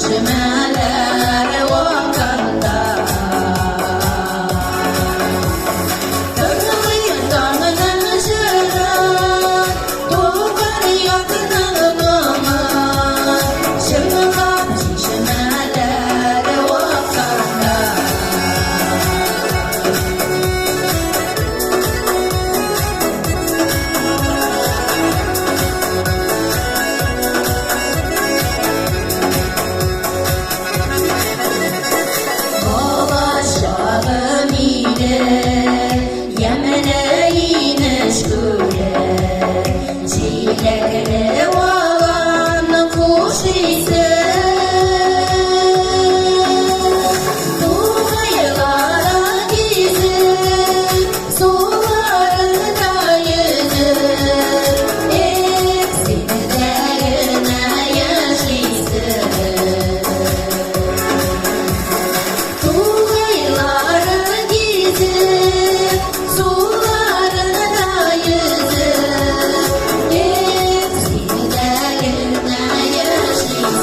Чишмәләр акканда. Тыңлый таңның җырын, туган якның моңын, чыңлап чишмәләр акканда. Балачагым иде, ямьле инеш күле, җиләкле алан хуш исе. Тугайлары гизеп, суларында йөзеп, эх, син дә генә яшисең. Тугайлары гизеп, суларында йөзеп, эх, син дә генә яшисең.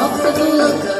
Ак дулкын.